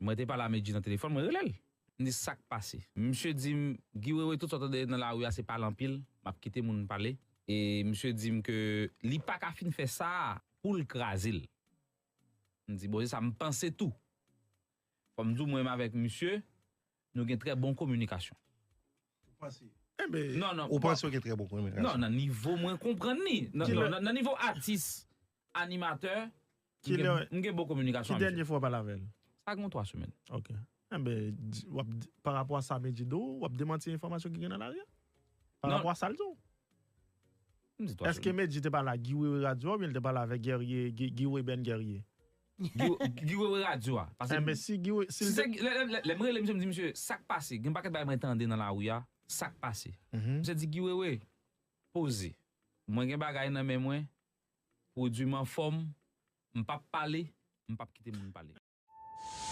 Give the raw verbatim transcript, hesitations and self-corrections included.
Mwen te pale a Medji nan telefòn, mwen rele l. M di sa k pase. Misye di m, Guy Wewe, tout sa w tande nan lari a se pale anpil, m ap kite moun pale. E misye di m ke li pa ka fin fè sa pou l kraze l. M di, bon, se sa m panse tou. Fò m di w, mwen menm avèk misye, nou gen trè bon kominikasyon. Ou panse? Enben, Non, non. Ou panse w gen trè bon kominikasyon? Non, nan nivo mwen konprann li. Nan, Ki non, lè- nan, nan nivo atis, animatè, m Ki gen, lè- m gen bon Ki kominikasyon avèk dènye fwa w pale avè l? Sa gen twa semèn. Ok. Enben, di- w ap di- pa rapò a sa Medji di w, w ap demanti enfòmasyon ki gen nan lari a? Pa Non. Rapò a sa l di w? M di twa Èske Medji te pale a Guy Wewe radyo a oubyen l te pale avèk Guerrier, Guy, Guy Wewe Ben Guerrier? Guy Wewe radyo a. Paske Enben, si Guy Wewe, si si l se te- lè, lè, lè, lè m rele misye, m di misye, sa k pase? Gen pakèt bagay mwen tande nan lari a, sa k pase? Mhm. Misye di, Guy Wewe, poze. Mwen gen bagay nan men mwen, pwodui m anfòm, m p ap pale, m p ap kite moun pale.